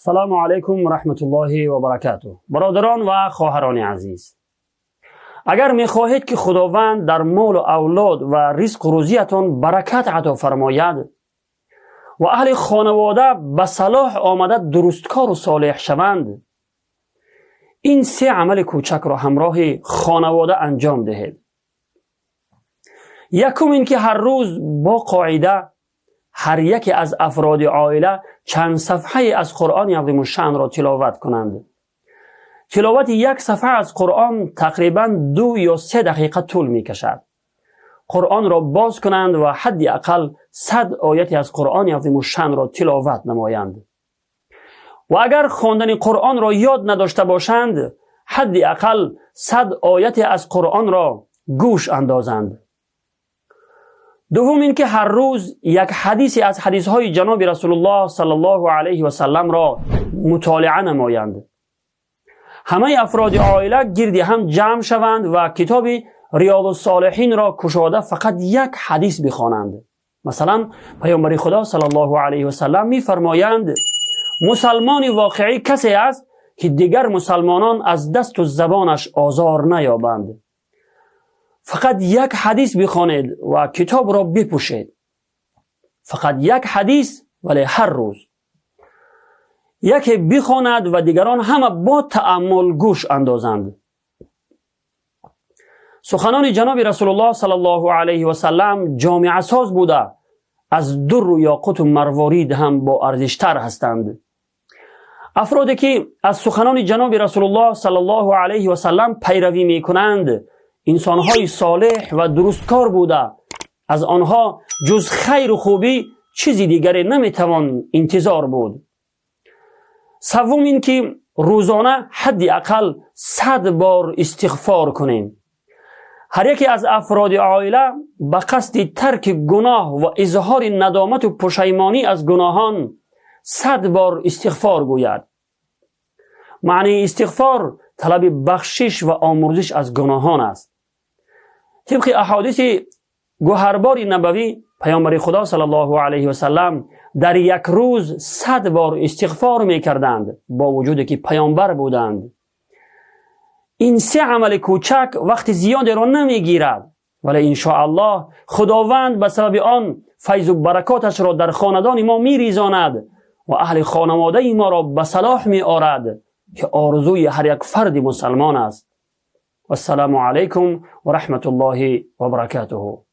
Салому алайкум ва раҳматуллоҳи ва баракатуҳ. Бародарон ва хоҳарони азиз, агар мехоҳед, ки Худованд дар молу авлод ва ризқу рӯзиятон баракат ато фармояд ва аҳли хонавода ба салоҳ омада дурусткору солеҳ шаванд, ин се амали кӯчакро ҳамроҳи хонавода анҷом диҳед. Якум ин ки ҳар рӯз бо қоида ҳар яке аз афроди оила чанд сафҳае аз Қуръони азимушшаънро тиловат кунанд. Тиловати як сафҳа аз Қуръон тақрибан 2 ё 3 дақиқа тӯл мекашад. Қуръонро боз кунанд ва ҳадди ақал 100 ояте аз Қуръони азимушшаънро тиловат намоянд ва агар хондани Қуръонро ёд надошта бошанд, ҳадди ақал 100 ояте аз Қуръонро гӯш андозанд. Дуввум ин ки ҳар рӯз як ҳадисе аз ҳадисҳои ҷаноби Расулуллоҳ саллаллоҳу алайҳи васалламро мутолиа намоянд. Ҳамаи афроди оила гирди ҳам ҷамъ шаванд ва китоби Риёзуссолиҳинро кушода, фақат як ҳадис бихонанд. Масалан, Паёмбари Худо саллаллоҳу алайҳи васаллам мефармоянд: «Мусалмони воқеӣ касе аст, ки дигар мусалмонон аз дасту забонаш озор наёбанд». Фақат як ҳадис бихонед ва китобро бипӯшед. Фақат як ҳадис, вале ҳар рӯз яке бихонад ва дигарон ҳама бо тааммул гӯш андозанд. Суханони ҷаноби Расулуллоҳ саллаллоҳу алайҳи васаллам ҷомеасоз буда, аз дурру ёқуту марворид ҳам боарзиштар ҳастанд. Афроде ки аз суханони ҷаноби Расулуллоҳ саллаллоҳу алайҳи васаллам пайравӣ мекунанд, инсонҳои солеҳ ва дурусткор буда, аз онҳо ҷуз хайру хубӣ чизи дигаре наметавон интизор буд. Саввум ин ки рӯзона ҳадди ақал 100 бор истиғфор кунем. Ҳар яке аз афроди оила ба қасди тарки гуноҳ ва изҳори надомату пушаймонӣ аз гуноҳон 100 бор истиғфор гӯяд. Маънии истиғфор талаби бахшиш ва омурзиш аз гуноҳон аст. Тибқи аҳодиси гӯҳарбори набавӣ, Паёмбари Худо саллаллоҳу алайҳи васаллам дар як рӯз 100 бор истиғфор мекарданд, бо вуҷуде ки паёмбар буданд. Ин се амали кӯчак вақти зиёдеро намегирад, вале иншоаллоҳ Худованд ба сабаби он файзу баракоташро дар хонадони мо меризонад ва аҳли хонаводаи моро ба салоҳ меорад, ки орзуи ҳар як фарди мусалмон аст. Вассалому алайкум ва раҳматуллоҳи ва баракатуҳу.